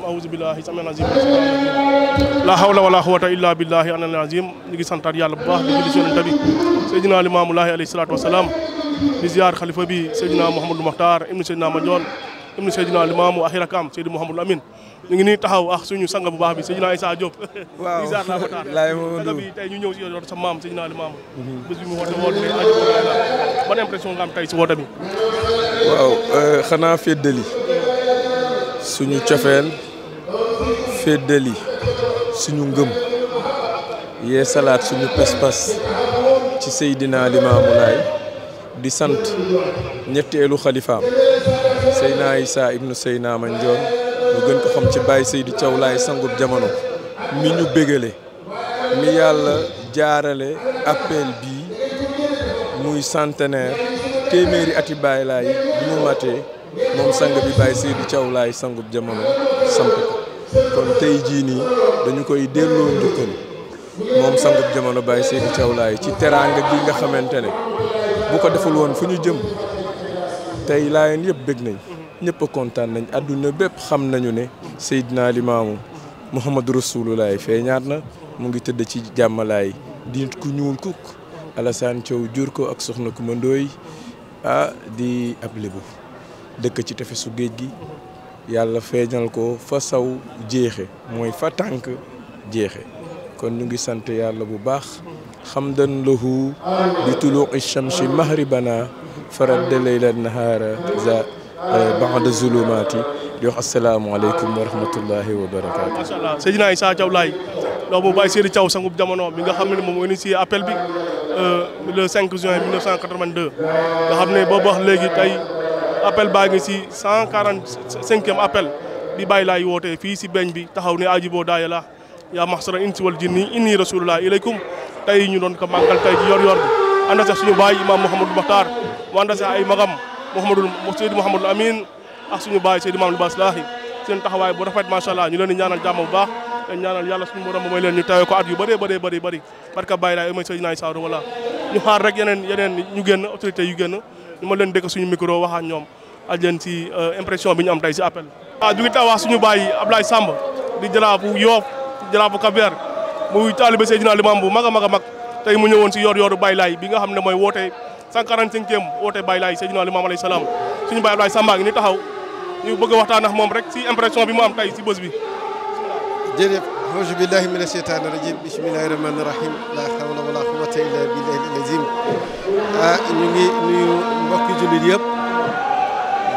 أعوذ بالله سميع العظيم لا حول ولا قوة إلا بالله العظيم ñu ngi santaat yàlla bu baax di julli ci Yonent bi Seydina Limaamu Laahi alayhi salaatu wasalaam di ziar xalifa bi Seydina Mouhamadou Makhtar ibnu Seydina Mandione ibnu Seydina Limaamu axi rakam Seydi Mouhamadou Amin ñu ngi nii taxaw ak suñu sang bu baax bi Seydina Issa Diop waaw ziar laa ko taar sang bi tey ñu ñëw si yow sa maam Seydina Limaamu bés bi mu woote ne aju ban impression nga am tey si woote bi waaw xanaa feddali suñu cofeel feddali suñu ngëm yee salaat suñu pas-pas ci Seydina Limaamu Laay di sant ñetteelu xalifaam Seydina Issa ibnu Seydina Mandione ñu gën ko xam ci Baye Seydi Thiaw Laay sangub jamono mi ñu bégale mi yàlla jaarale appel bii muy centenaire téeméeri ati Baye Laay bi mu matee moom sang bi Baye Seydi Thiaw Laay sangub jamono samp ko kon tey jii nii dañu koy delloo njukkal moom sangub jamono Baye Seydi Thiaw Laay ci teraanga gi nga xamante ne bu ko deful woon fu ñu jëm tey laayeen yëpp bég nañ ñëpp a kontaan nañ adduna bépp xam nañu ne Seydina Limaamu Muhammadu Rasulullaay feeñaat na mu ngi tëdd ci jàmmalaay di ku ñuul kukk Alassane Thiaw jur ko ak soxna Kumba Ndooy di ab lébu dëkk ci tefesu géej gi yàlla feeñal ko fa saw jeexe mooy fa tànk jeexe kon ñu ngi sant yàlla bu baax xamdan lahu bi tuluu'i shamsi mahribana faradda layla nahaara za ba'da zulumaati di wax asalaamaaleykum wa rahmatullahi wa barakaatu. macha allah Seydina Issa Thiaw Laay doomu Baye Seydi Thiaw sangub jamono bi nga xam ne moom initié appel bi le 5 juin 1982 nga xam ne boobu wax léegi tey appel baa ngi si 145e appel bi Baye Laay wootee fii si beñ bi taxaw ne ajiboo daaya la yaa mahsara insi wal jinni inni rasulullah ilaykum tey ñu doon ko màggal tey ji yor bi ànd sax suñu baay imam Mouhamadou Makhtar mu ànd sax ay magam Seydi Mouhamadou Amin ak suñu baay Seydi Mamadou Bass Lahi seen taxawaay bu rafet macha allah ñu leen di ñaanal jàmm bu baax te ñaanal yàlla suñu borom mooy leen ñu tawee ko at yu bëri parce que Baye Laay mooy Seydina Issa wala ñu xaar rek yeneen ñu génn autorité yu génn ñu ma leen dëkk suñu micro waxaan ñoom ak leen si impression bi ñu am tey si appel waaw ñu ngi taw wax suñu baay Ablaye Samb di jaraafu Yoff jaraafu Cap-Vert muy taalibe Seydina Limaamu bu mag a mag tey mu ñëwoon si yor Baye Laay bi nga xam ne mooy woote 145e woote Baye Laay Seydina Limaamu alayhi salaam suñu baay Ablaye Samba ngi ni taxaw ñu bëgg a waxtaan ak moom rek si impression bi mu am tey si bés bi jërëjëf auzu billahi mina sheytaani rajim bismillahi rahmaani rahim la hawla wala quwwata illa billahi al-azim ñu ngi nuyu mbokki jullit yëpp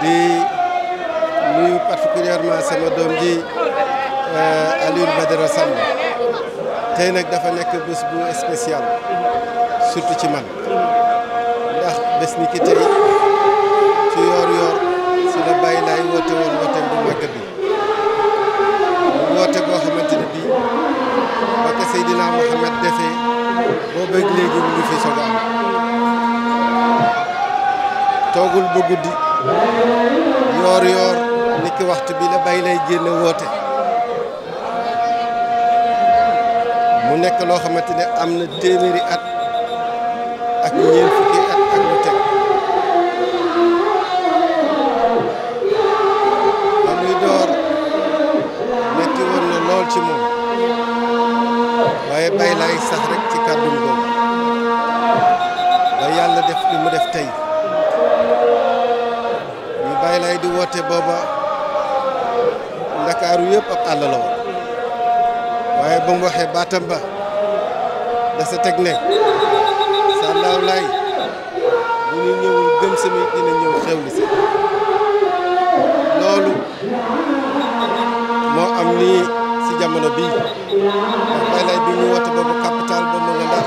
di nuyu particulièrement sama doom ji Aliou Badara Samb tey nag dafa nekk bés bu spécial surtout ci man ndax bés ni ki tey ci yoor si la Baye Laay woote woon wooteem bu màgg bi woote boo xamante ne bii ba ko Seydina Mohamed defee boobu ak léegi mu ngi fi soog a am toogul ba guddi yoor ni ki waxtu bi la Baye Laay génne woote mu nekk loo xamante ne am na téeméeri at ak ñeent fukki at ak lu teg ba muy door metti woon na lool ci moom waaye Baye Laay sax rek ci kàddum googu ba yàlla def li mu def tey ñu Baye Laay di woote booba Ndakaaru yëpp ab àll la woon waaye ba mu waxee baatam ba dasa teg ne Sallaaw Laay bu ñu ñëwul gëm sami dina ñëw xewli si loolu moo am nii si jamono bii ndax Baye Laay bi ñu woote boobu capital ba mu nga Ndar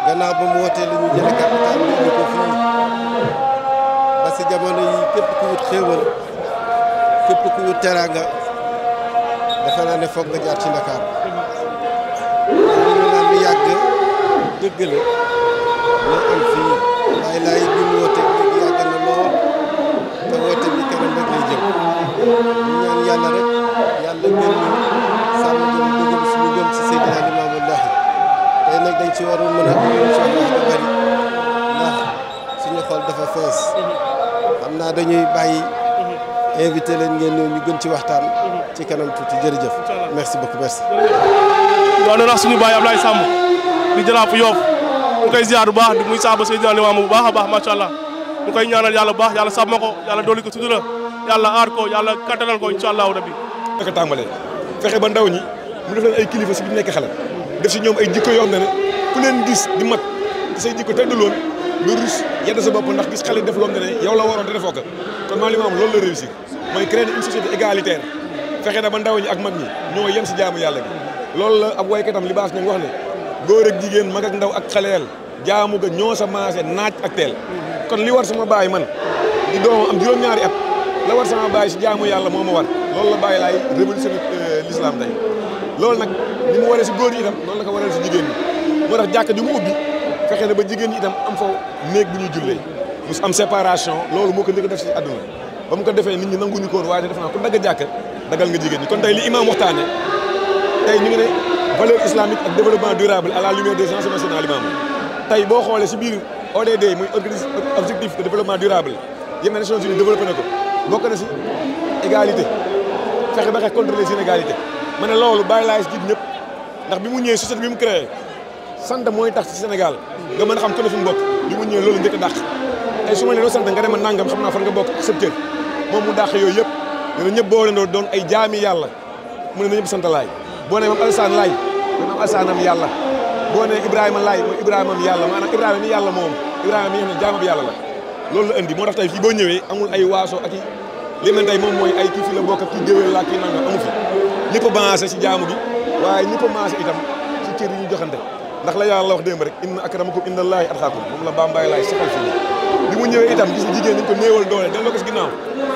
gannaaw ba mu wootee li ñu jële capital bi indi ko fii ba si jamono yi képp ku wut xéewal képp ku wut teraanga dafa naa ne foog nga jaar ci Ndakaaru li ñu naan lu yàgg dëgg la moo am fii Baye Laay bi mu woote léegi yàgg na lool te woote bi kanam rek lay jëm ñu ñaan yàlla rek yàlla gën ñu sàmm gën dëggal suñu gëm ci Seydina Limaamu Laahi tey nag dañ ci warul mën a wax lu bari ndax suñu xol dafa fees xam naa dañuy bàyyi invité leen ngeen ñëw ñu gën ci waxtaan. ci kanam tuuti jërëjëf. merci beaucoup merci. waaw noonu suñu baay Ablaye Samb di jaraaf Yoff ñu koy ziar bu baax di muy saaba Seydina Limaamu bu baax a baax macha allah ñu koy ñaanal yàlla bu baax yàlla sàmm ko yàlla dolli ko sutura yàlla aar ko yàlla kattanal ko incha allahu rabbi. naka tàmbalee fexe ba ndaw ñi mu def leen ay kilifa si bi nekk xale def si ñoom ay jikko yoo xam ne ku leen gis di mat te say jikko tëdd loon nga rus yedd sa bopp ndax gis xale def loo xam ne yow la waroon te defoo ko kon Maam Limaamu loolu la réussir mooy créer une société égalitaire fexe na ba ndaw ñi ak mag ñi ñoo yem si jaamu yàlla gi loolu la ab waykatam Libaas Ñaŋ wax ne góor ak jigéen mag ak ndaw ak xaleel jaamu ga ñoo sa maase naaj ak teel kon li war sama baay man di doomam am juróom-ñaari at la war sama baay si jaamu yàlla moo ma war loolu la bàyyi laay révolutionné l'islam tey loolu nag ni mu waree si góor ñi itam loolu la ko waree si jigéen ñi moo tax jàkka ju mu ubbi fexe na ba jigéen ñi itam am fa néeg bu ñuy jullee mu am séparation loolu moo ko njëkk a def si àdduna ba mu ko defee nit ñi nanguñu ko woon waaye def naa ku dagg jàkka dagal nga jigéen ñi kon tey li imam waxtaane tey ñu ngi ne valeur islamique ak développement durable à la lumière des enseignements nationaux Limaamu tey boo xoolee si biir ODD muy objectif de développement durable yéen Nations Unies développé na ko bokk na si égalité fexe ba xeex contre les inégalités ma ne loolu bàyyi laay si jiit ñëpp ndax bi mu ñëwee société bi mu créé sant mooy tax ci Sénégal nga mën a xam ku ne fi mu bokk bi mu ñëwee loolu njëkk a dàq tey su ma nee sant nga dem nangam xam naa fan nga bokk secteur moom mu dàq yooyu yëpp nee na ñëpp boo leen doon ay jaami yàlla mu ne na ñëpp sant laay boo nee moom Alassane Laay maanaam Alassane am yàlla boo nee Ibrahima Laay mooy Ibrahima am yàlla maanaam Ibrahima mi yàlla moom Ibrahima mi nga xam ne jaamam yàlla la loolu la indi moo tax tey fii boo ñëwee amul ay waaso ak i li mel tey moom mooy ay kii fi la bokk ak kii géwél la kii nangam amu fi ñëpp a balancé si jaamu bi waaye ñëpp a balancé itam si cër yi ñu joxante ndax la yàlla wax démb rek inna akramakum indallahi atqakum moom la Bambaye laay saxal fii bi mu ñëwee itam gis jigéen ñi ko néewal doole delloo ko si ginnaaw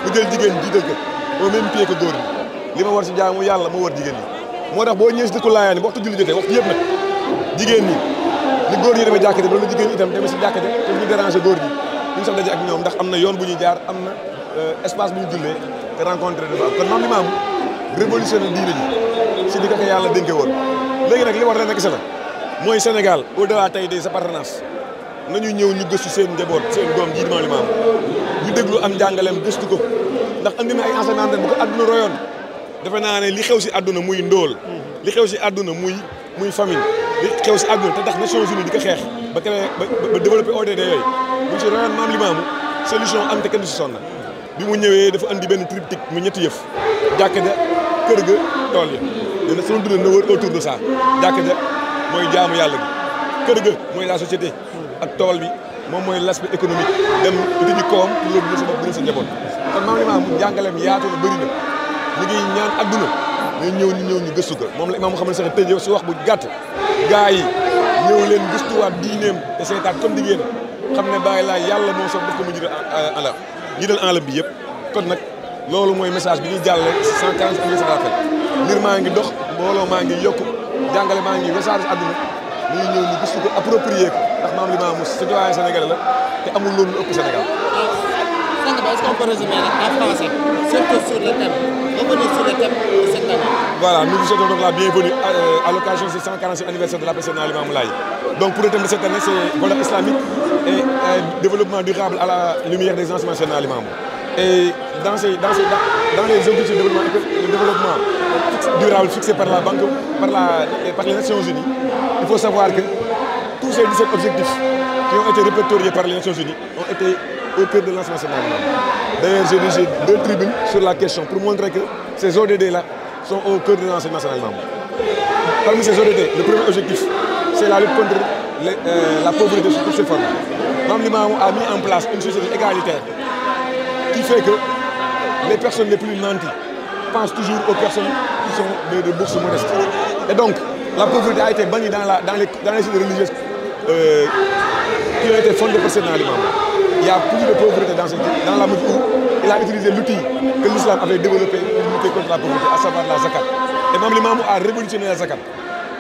mu jël jigéen ñi jiital ko au même pied que góor ñi li ma war si jaamu yàlla moo war jigéen ñi moo tax boo ñëwee si dëkku Laayaan waxtu julli jotee waxtu yëpp nag jigéen ñi ni góor ñi demee jàkkate loolu jigéen ñi itam demee si jàkkate te ñu déranger góor ñi ñu sax daje ak ñoom ndax am na yoon bu ñuy jaar am na espace bu ñu jullee te rencontré dafa am kon Maam Limaamu révolutionné diine ji si di ko yàlla dénke woon léegi nag li war leen a gis la mooy Sénégal au delà tey des appartenances nañu ñëw ñu gëstu seen njaboot seen doom ji Maam Limaamu ñu déglu am njàngaleem gëstu ko ndax andi na ay enseignement bu ko àdduna royoon defe naa ne li xew si àdduna muy ndóol li xew si àdduna muy famine li xew si àdduna te tax Nations Unies di ko xeex ba créé ba développé ODD yooyu buñ si royoon Maam Limaamu solution am te kenn du si sonn bi mu ñëwee dafa andi benn triptyque mu ñetti yëf jàkk ja kër ga tool yi dina sunu dund na wër autour de ça jàkk ja mooy jaamu yàlla gi kër ga mooy la société ak tool bi moom mooy l'aspect économique dem uti ji koom pour loolu dina sa bopp dina sa njaboot kon Maam Limaamu jàngaleem yaatu na bëri na ñu ngi ñaan adduna ñu ñëw ñu gëstu ko moom la imaam mu xam ne sax tëjee si wax bu gàtt gaa yi ñëw leen gëstuwaat diineem te seetaat comme di ngeen xam ne bàyyi laa yàlla moo soog def ko mu jiital alam bi yëpp kon nag loolu mooy message bi ñuy jàllale 140 anniversaire rappel mbir maa ngi dox mbooloo maa ngi yokku jàngale maa ngi wesaare si àdduna ñu ñëw ñu gëstu ko approprier ko ndax Maam Limaamu citoyen sénégalais la te amul loolu lu ëpp Sénégal. Est-ce qu'on peut résumer en français, surtout sur le thème, revenir sur le thème de cette année? Voilà, nous vous souhaitons donc la bienvenue à l'occasion de ce 140e anniversaire de la personne de Limamou Laye. Donc pour le thème de cette année, c'est valeur islamique et développement durable à la lumière des enseignements nationaux Limamou. Et dans les objectifs de développement durable fixés par la Banque, par les Nations Unies, il faut savoir que tous ces 17 objectifs qui ont été répertoriés par les Nations Unies ont été au cœur de l'enseignement national. D'ailleurs, j'ai dirigé 2 tribunes sur la question pour montrer que ces ODD-là sont au cœur de l'enseignement national. Parmi ces ODD, le premier objectif, c'est la lutte contre la pauvreté sous toutes ses formes. Maam Limaamu a mis en place une société égalitaire qui fait que les personnes les plus nanties pensent toujours aux personnes qui sont de bourses modestes. Et donc, la pauvreté a été bannie dans les cités religieuses qui ont été fondées par Seydina Limaamu. Il n'y a plus de pauvreté dans la mesure où il a utilisé l'outil que l'islam avait développé pour lutter contre la pauvreté, à savoir la zakat. Et Maam Limaamu a révolutionné la zakat.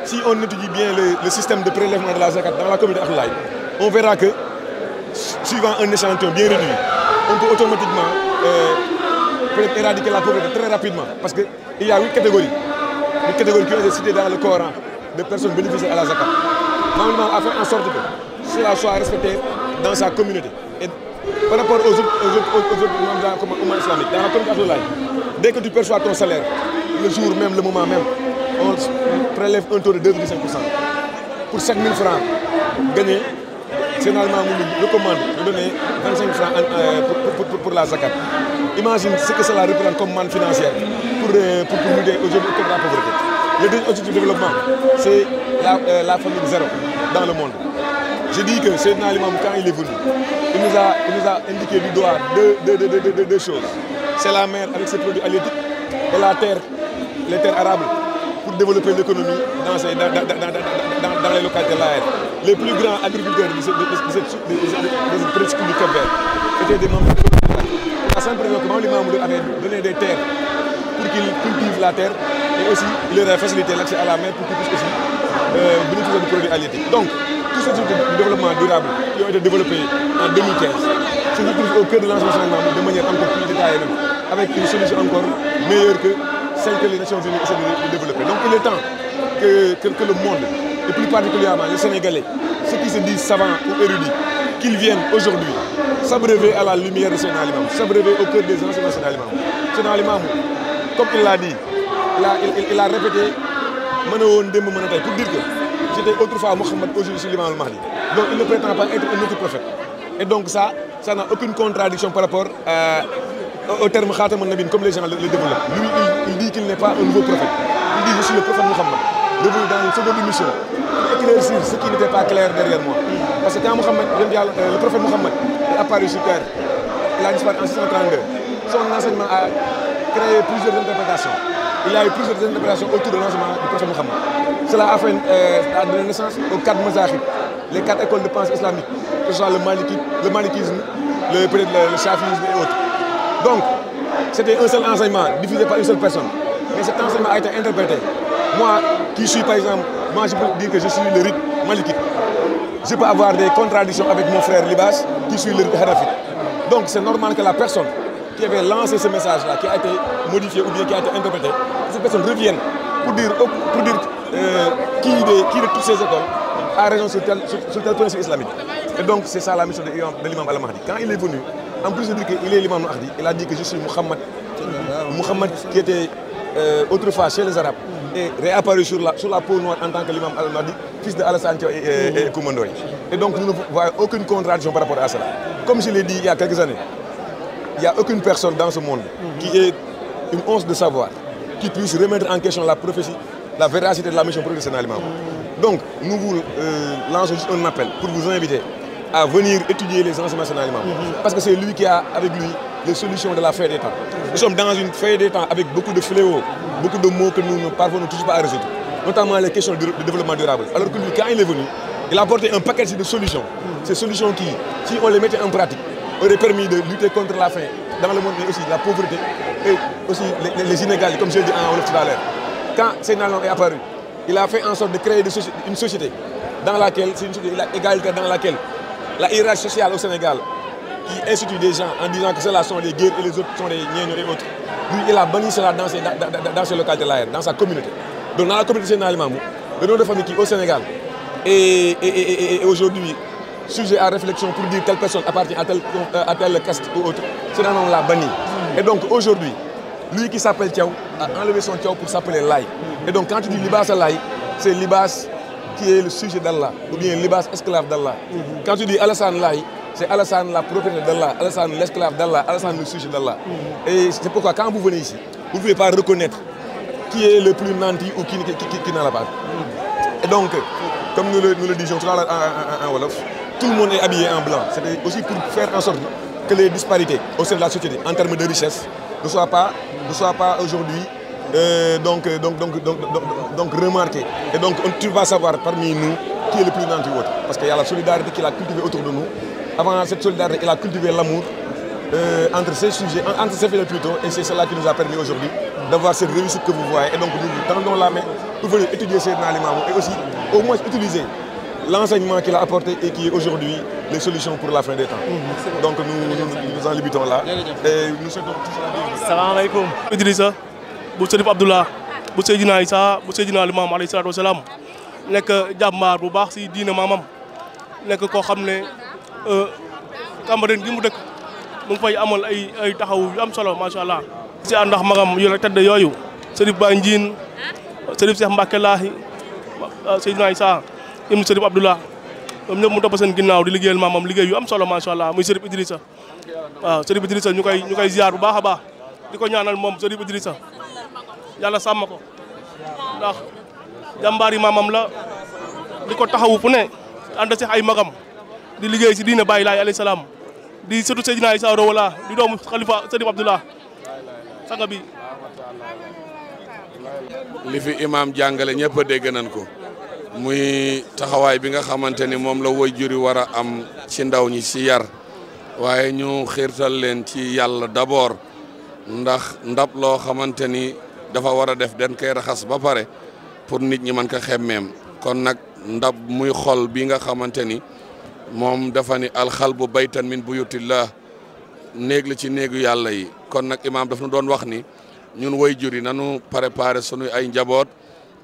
Si on étudie bien le système de prélèvement de la zakat dans la communauté Ahlul Laye, on verra que, suivant un échantillon bien réduit, on peut automatiquement éradiquer la pauvreté très rapidement. Parce qu'il y a 8 catégories. 8 catégories qui ont été citées dans le Coran de personnes bénéficiaires à la zakat. Maam Limaamu a fait en sorte que cela soit respecté dans sa communauté. Et par rapport aux autres umma islamiques, dans la communauté Abdoulaye, dès que tu perçois ton salaire, le jour même, le moment même, on prélève un taux de 2,5%. Pour 5 000 francs gagnés, généralement, on nous recommande de donner 25 francs pour la zakat. Imagine ce que cela représente comme manne financière pour lutter aujourd'hui contre la pauvreté. Le deuxième objectif de développement, c'est la famille zéro dans le monde. Je dis que Seydina Limamou, quand il est venu, il nous a indiqué du doigt deux choses. C'est la mer avec ses produits halieutiques et la terre, les terres arables, pour développer l'économie dans les localités de l'AR. Les plus grands agriculteurs de cette presqu'île du Cap-Vert étaient des membres de l'État. La simple raison que Mme Limamou avait donné des terres pour qu'ils cultivent la terre et aussi il leur a facilité l'accès à la mer pour qu'ils puissent aussi bénéficier des produits halieutiques. Donc, tous ces types de développement durable qui ont été développés en 2015 se retrouvent au cœur de l'enseignement de manière encore plus détaillée même, avec une solution encore meilleure que celle que les Nations Unies essaient de développer. Donc il est temps que le monde, et plus particulièrement les Sénégalais, ceux qui se disent savants ou érudits, qu'ils viennent aujourd'hui s'abreuver à la lumière de Seydina Limamou, s'abreuver au cœur des enseignements de Seydina Limamou. Seydina Limamou, comme il l'a dit, il a répété pour dire que j'étais autrefois Mohammed, aujourd'hui je suis l'imam al-Mahdi. Donc il ne prétend pas être un autre prophète. Et donc ça n'a aucune contradiction par rapport au terme Khatam al-Nabin, comme les gens le développent. Lui, il dit qu'il n'est pas un nouveau prophète. Il dit je suis le prophète Mohammed, revenu dans une seconde mission, pour éclaircir ce qui n'était pas clair derrière moi. Parce que quand le prophète Mohammed est apparu sur terre, il a disparu en 632. Son enseignement a créé plusieurs interprétations. Il y a eu plusieurs interprétations autour de l'enseignement du prophète Mohammed. Cela a donné naissance aux 4 mazahib, les 4 écoles de pensée islamique, que ce soit le malikisme, le chafisme et autres. Donc, c'était un seul enseignement diffusé par une seule personne. Mais cet enseignement a été interprété. Moi, qui suis par exemple, je peux dire que je suis le rite malikite. Je peux avoir des contradictions avec mon frère Libas, qui suit le rite hanafite. Donc, c'est normal que la personne qui avait lancé ce message-là, qui a été modifié ou bien qui a été interprété, cette personne revienne pour dire qui de toutes ces écoles a raison sur tel principe islamique. Et donc c'est ça la mission de l'imam al-Mahdi. Quand il est venu, en plus de dire qu'il est l'imam al-Mahdi, il a dit que je suis Mohammed qui était autrefois chez les Arabes et réapparu sur la peau noire en tant que l'imam al-Mahdi, fils de Alassane et Koumandoy. Et donc nous ne voyons aucune contradiction par rapport à cela. Comme je l'ai dit il y a quelques années, il n'y a aucune personne dans ce monde qui ait une once de savoir, qui puisse remettre en question la prophétie, la véracité de la mission de Seydina Limamou. Donc, nous vous lançons juste un appel pour vous inviter à venir étudier les enseignements de Seydina Limamou. Parce que c'est lui qui a avec lui les solutions de la fin des temps. Nous sommes dans une fin des temps avec beaucoup de fléaux, beaucoup de mots que nous ne parvenons toujours pas à résoudre, notamment les questions de développement durable. Alors que lui, quand il est venu, il a apporté un paquet de solutions. Ces solutions qui, si on les mettait en pratique, auraient permis de lutter contre la faim dans le monde, mais aussi la pauvreté et aussi les inégalités, comme je l'ai dit en Wolof tout à l'heure. Quand Seydina Limamou est apparu, il a fait en sorte de créer une société dans laquelle, c'est une société égalitaire dans laquelle la hiérarchie sociale au Sénégal, qui institue des gens en disant que ceux-là sont les guerres et les autres sont les niens et autres, lui, il a banni cela dans ces localités-là, dans sa communauté. Donc dans la communauté Seydina Limamou, le nom de famille qui au Sénégal est aujourd'hui sujet à réflexion pour dire telle personne appartient à telle caste ou autre, Seydina Limamou l'a banni. Et donc aujourd'hui, lui qui s'appelle Thiaw a enlevé son Thiaw pour s'appeler Laye. Et donc quand tu dis Libas Laye, c'est Libas qui est le sujet d'Allah, ou bien Libas esclave d'Allah. Quand tu dis Alassane Laye, c'est Alassane la propriété d'Allah, Alassane l'esclave d'Allah, Alassane le sujet d'Allah. Et c'est pourquoi quand vous venez ici, vous ne pouvez pas reconnaître qui est le plus nanti ou qui n'en a pas. Et donc, comme nous le disions tout à l'heure en Wolof, tout le monde est habillé en blanc. C'est aussi pour faire en sorte que les disparités au sein de la société en termes de richesse ne soient pas aujourd'hui remarquées. Et donc tu vas savoir parmi nous qui est le plus nanti ou autre. Parce qu'il y a la solidarité qu'il a cultivée autour de nous. Avant cette solidarité, il a cultivé l'amour entre ces sujets, entre ces filets plutôt, et c'est cela qui nous a permis aujourd'hui d'avoir cette réussite que vous voyez. Et donc nous vous tendons la main pour venir étudier Seydina Limamou et aussi au moins utiliser l'enseignement qu'il a apporté et qui est aujourd'hui les solutions pour la fin des temps. Donc nous en limitons là. Et nous souhaitons tous la bienvenue. Salam alaikum. Idrissa, bu Serif Abdullah, bu Seydina Issa, bu Seydina Limamou alayhi salaatu wasalaam nekk jàmbaar bu baax si diine maamam nekk koo xam ne Cambérène gi mu dëkk mu ngi fay amal ay taxaw yu am solo macha allah. si ànd ndax magam yu la tedd yooyu Serif Ba Ndiine Serif Cheikh Mbacke Laahi Seydina Issa ibnu Serif Abdoulah ñoom ñëpp mu topp seen ginnaaw di liggéeyal maamam liggéey yu am solo macha allah muy Serif Idrissa waaw Serif Idrissa ñu koy ziar bu baax a baax di ko ñaanal moom Serif Idrissa yàlla sàmm ko ndax jàmbaar yi maamam la di ko taxawu fu ne ànd si ay magam di liggéey si diine Baye Laay alayhi salaam di surtout Seydina Issa Rouhou Lahi di doomu Khalifa Serif Abdoulah sanga bi li fi imaam jàngale ñëpp a dégg nañ ko muy taxawaay bi nga xamante ni moom la waajur yi war a am ci ndaw ñi ci yar waaye ñu xiirtal leen ci yàlla d'abord ndax ndab loo xamante ni dafa war a def den koy raxas ba pare pour nit ñi mën ko xemmeem kon nag ndab muy xol bi nga xamante ni moom dafa ni alxalbu baytan min buyutillah néeg la ci néegu yàlla yi kon nag imaam daf nu doon wax ni ñun waajur yi nanu préparé sunu ay njaboot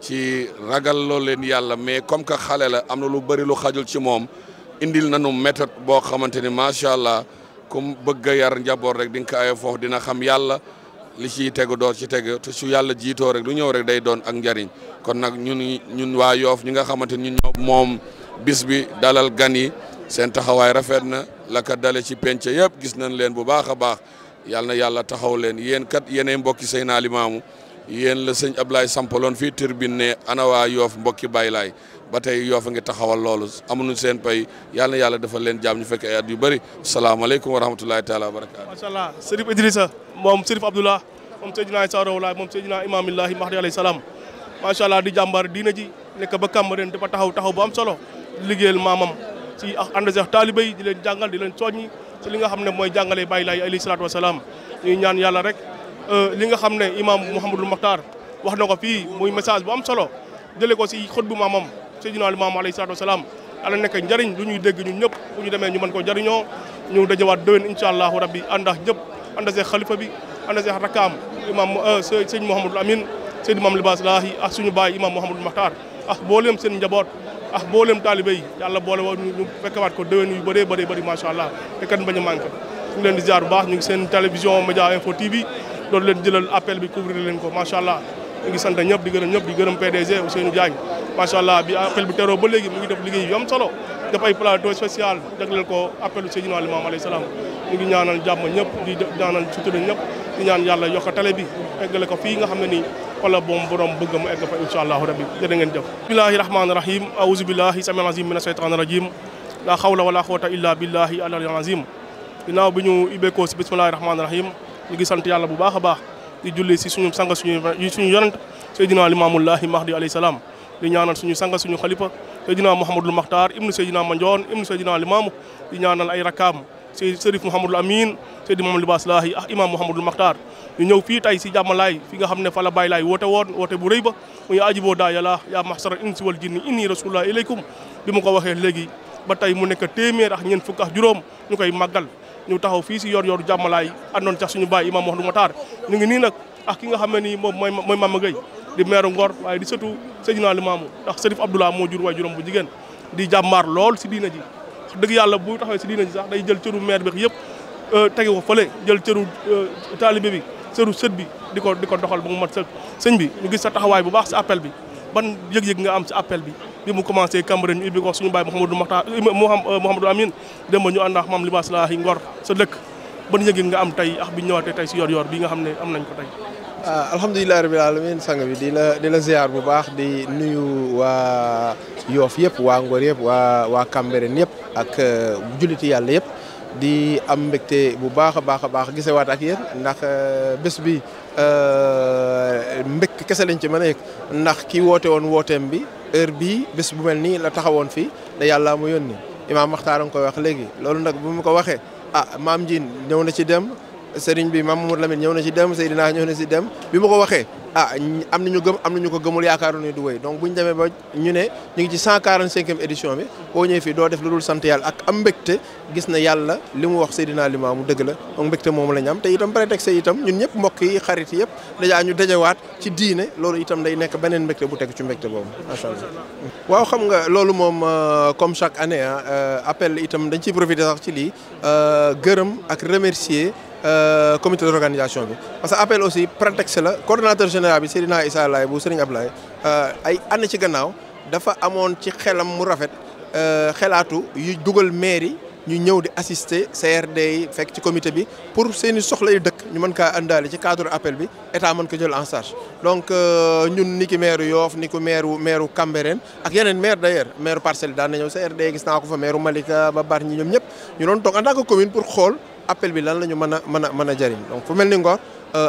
ci ragal loo leen yàlla mais comme que xale la am na lu bëri lu xajul ci moom indil nanu méthode boo xamante ni macha allah comme bëgg a yar njaboot rek di nga ko aye foofu dina xam yàlla li ciy tegu door ci tegu te su yàlla jiitoo rek lu ñëw rek day doon ak njariñ kon nag ñun waa Yoff ñi nga xamante ni ñun ñoo moom bis bi dalal gan yi seen taxawaay rafet na la ka dale ci penc yëpp gis nañ leen bu baax a baax yal na yàlla taxaw leen yéen kat yéenay mbokki Seydina Limaamu yéen la sëñ Ablaye sampaloon fii turbine ne ana waa Yoff mbokki Baye Laay ba tey Yoff a ngi taxawal loolu amuñu seen pay yal na yàlla defal leen jàmm ñu fekk ay at yu bëri salaamaaleykum wa rahmatulahi taala wa barakaatu. macha allah Serif Idrissa moom Serif Abdoulah moom Seydina Issa Rouhou Lahi moom Seydina Imaamillahi Mahdi alayhi salaam macha allah di jàmbaar diina ji nekk ba Cambérène dafa taxaw bu am solo di liggéeyal maamam ci ànd ak taalibe yi di leen jàngal di leen soññi ci li nga xam ne mooy jàngale Baye Laay alayhi salaatu wa salaam ñuy ñaan yàlla rek li nga xam ne imam Mouhamadul Makhtar wax na ko fii muy message bu am solo jëlee ko si xutbu maamam Seydina Limaamu alayhi salaatu wa salaam ala nekk njëriñ lu ñuy dégg ñun ñëpp bu ñu demee ñu mën ko jëriñoo ñu dajawaat déwén incha allahu rabbi ànd ak ñëpp ànd ak xalifa bi ànd ak rakkaam imam sëñ Mouhamadul Amin Seydi Mame Libaas Lahi ak suñu baay imam Mouhamadul Makhtar ak booleem seen njaboot ak booleem taalibe yi yàlla boole woon ñu fekkewaat ko déwén yu bëri macha allah te kat bañ a manqué ñu ngi leen di ziar bu baax ñu ngi seen télévision Média Info TV doon leen jëlal appel bi couvrir leen ko macha allah ñu ngi sant ñëpp di gërëm PDG Ousseynou Diagne macha allah bi appel bi teroo ba léegi mu ngi def liggéey yu am solo def ay plateau spécial jagleel ko appelu Seydina Limaamu alayhi salaam ñu ngi ñaanal jàmm ñëpp di ñaanal sutura ñëpp di ñaan yàlla yokk télé bi eggale ko fii nga xam ne nii wala boom borom bëgg mu egg fa incha allahu rabbi jërë ngeen jëf bismillahi rahmani rahim aouzu billahi samil azim mina shaytani rajim la hawla wala quwwata illa billahi al-aliyyil azim ginnaaw bi ñu ibbeekoo si bismillahi rahmani rahim ñu ngi sant yàlla bu baax a baax di julli si suñu sang suñu yonent Seydina Limaamullahi Mahdi alayhi salaam di ñaanal suñu sang suñu xalifa Seydina Mouhamadul Makhtar ibnu Seydina Mandione ibnu Seydina Limaamu di ñaanal ay rakkaam Serif Mouhamadul Amin Seydi Mame Libaas Lahi ak imam Mouhamadul Makhtar ñu ñëw fii tey si jàmmalaay fi nga xam ne fa la Baye Laay woote bu rëy ba muy ajiboo daa yàlla yaa mahsara insi wal jinni inni rasulullah ilaykum bi mu ko waxee léegi ba tey mu nekk téeméer ak ñeent fukk ak juróom ñu koy màggal ñu taxaw fii si yor jàmmalaay àndoon sax suñu baay imam Mouhamadul Makhtar ñu ngi nii nag ak ki nga xam ne nii moom mooy Mama Gueye di maire Ngor waaye di sëtu Seydina Limaamu ndax Serif Abdoulah moo jur waay juróom bu jigéen di jàmbaar lool si diina ji dëgg yàlla bu taxawee si diina ji sax day jël cëru maire bi yëpp tege ko fële jël cëru taalibe bi cëru sët bi di ko doxal ba mu mat sëñ bi ñu gis sa taxawaay bu baax si appel bi ban yëg-yëg nga am si appel bi mu commencé Cambérène ñu ubbi ko suñu baay Mouhamadou Makhtar Mouhamadou Amine dem ba ñu ànd ak Mame Libaas Lahi Ngor sa dëkk ban yëg-yëg nga am tey ak bi ñu ñëwaatee tey si yor bi nga xam ne am nañ ko tey. alhamdulilah rabbil alamin sang bi di la ziar bu baax di nuyu waa Yoff yëpp waa Ngor yëpp waa Cambérène yëpp ak julliti yàlla yëpp di am mbégte bu baax a baax gisewaat ak yéen ndax bés bi mbégte kese lañ ci mën a yëg ndax ki woote woon wooteem bi heure bii bés bu mel nii la taxawoon fii da yàlla mu yónni Imam Makhtar a nga koy wax léegi loolu nag bu mu ko waxee maam Ndiine ñëw na ci dem sëriñ bi Mamadou Lamine ñëw na ci dem Seydina ñëw na ci dem bi ma ko waxee am na ñu gëm am na ñu ko gëmul yaakaaroon ne du wéy donc bu ñu demee ba ñu ne ñu ngi ci 145e édition bi boo ñëwee fii doo def lu dul sant yàlla ak am mbégte gis na yàlla li mu wax Seydina Limaamu dëgg la donc mbégte moomu la ñu am te itam prétexte itam ñun ñëpp mbokk yi xarit yëpp dèjà ñu dajawaat ci diine loolu itam day nekk beneen mbégte bu teg ci mbégte boobu macha allah. waaw xam nga loolu moom comme chaque année appel itam dañ ciy profiter sax ci lii gërëm ak remercier comité d'organisation bi parce que appel aussi prétexte la coordonnateur général bi Seydina Issa Laye bu Serigne Ablaye ay année ci gannaaw dafa amoon ci xelam mu rafet xelaatu yu dugal mairie ñu ñëw di assister CRD yi fekk ci comité bi pour seeni soxla yu dëkk ñu mën kaa àndaale ci cadre appel bi état mën ko jël en charge donc ñun ni ki maire Yoff ni ko maire Cambérène ak yeneen maire d'ailleurs maire Parcelles daan na ñëw CRD gis naa ko fa maire Malika ba Bargny ñoom ñëpp ñu doon toog en tant que commune pour xool appel bi lan la ñu mën a jëriñ donc fu mel ni Ngor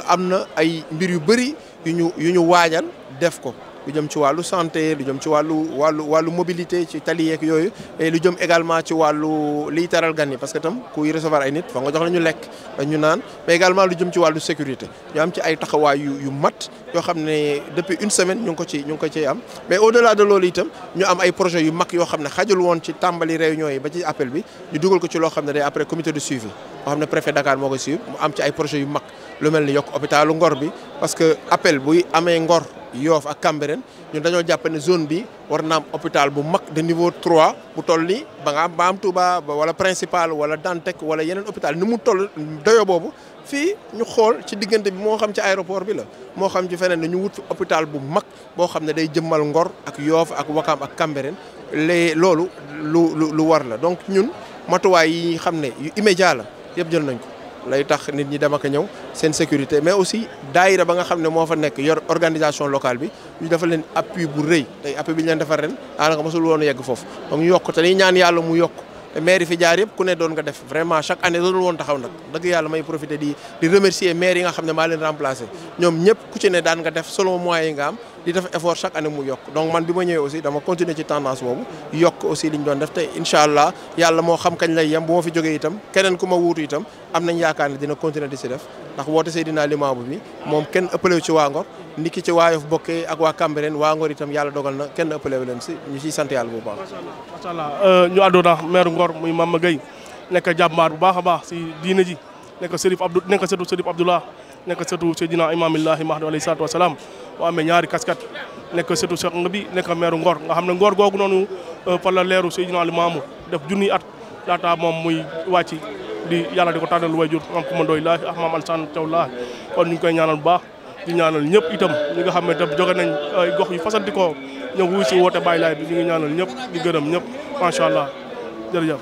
am na ay mbir yu bëri yu ñu waajal def ko lu jëm ci wàllu santé lu jëm ci wàllu mobilité ci tali yeeg yooyu et lu jëm également ci wàllu liy taral gan yi parce que tam kuy recevoir ay nit fa nga jox la ñu lekk ñu naan mais également lu jëm ci wàllu sécurité ñu am ci ay taxawaay yu mat yoo xam ne depuis une semaine ñu ngi ko ci am mais au delà de loolu itam ñu am ay projets yu mag yoo xam ne xajul woon ci tàmbali réunion yi ba ci appel bi ñu dugal ko ci loo xam ne day après comité de suivi boo xam ne préfet Dakar moo koy suivre mu am ci ay projets yu mag lu mel ni yokk hôpitalu Ngor bi parce que appel buy amee Ngor Yoff ak Cambérène ñun dañoo jàpp ne zone bi war na am hôpital bu mag de niveau 3 bu toll ni ba am Touba wala principal wala Dantec wala yeneen hôpital ni mu toll doyo boobu fii ñu xool ci diggante bi moo xam ci aéroport bi la moo xam ci feneen ñu wut hôpital bu mag boo xam ne day jëmmal Ngor ak Yoff ak Wakam ak Cambérène loolu lu war la donc ñun matuwaay yi xam ne yu immédiat la yëpp jël nañ ko lay tax nit ñi dem ak ñëw seen sécurité mais aussi daayira ba nga xam ne moo fa nekk yor organisation locale bi ñu defal leen appui bu rëy tey appui bi ñu leen defal ren daanaka mosul woon yegg foofu donc ñu yokk te ni ñaan yàlla mu yokk te maire yi fi jaar yëpp ku ne doon nga def vraiment chaque année doonul woon taxaw nag dëgg yàlla may profiter di remercier maire yi nga xam ne maa leen remplacer ñoom ñëpp ku ci ne daan nga def selon moyens yi nga am di def effort chaque année mu yokk donc man bi ma ñëwee aussi dama continuer ci tendance boobu yokk aussi li ñu doon def te incha allah yàlla moo xam kañ lay yem bu ma fi jógee itam keneen ku ma wuutu itam am nañ yaakaar ne dina continuer di si def ndax woote Seydina Limamou bi moom kenn ëppalewu ci waa Ngor niki ci waa Yoff bokkee ak waa Cambérène waa Ngor itam yàlla dogal na kenn ëppalewu leen si ñu ciy sant yàlla bu baax. macha allah ñu àddoona maire Ngor muy Mama Gueye nekk jàmbaar bu baax a baax si diine ji nekk sëtu Serif Abdoulah nekk sëtu Seydina Imamillahi Mahdi alayhi salaatu wasalaam boo amee ñaari kaskat nekk sëtu Cheikh Nabi nekk maire Ngor nga xam ne Ngor googu noonu fa la leeru Seydina Limamou def junniy at laata moom muy wàcc di yàlla di ko tànnal wayjur am ku ma doy laahi ak maam Alassane Thiaw laahi kon ñu ngi koy ñaanal bu baax di ñaanal ñëpp itam ñi nga xam ne itam jóge nañ ay gox yu fasanti ko ñëw wuy si woote Baye Laye bi ñu ngi ñaanal ñëpp di gërëm ñëpp macha allah jërëjëf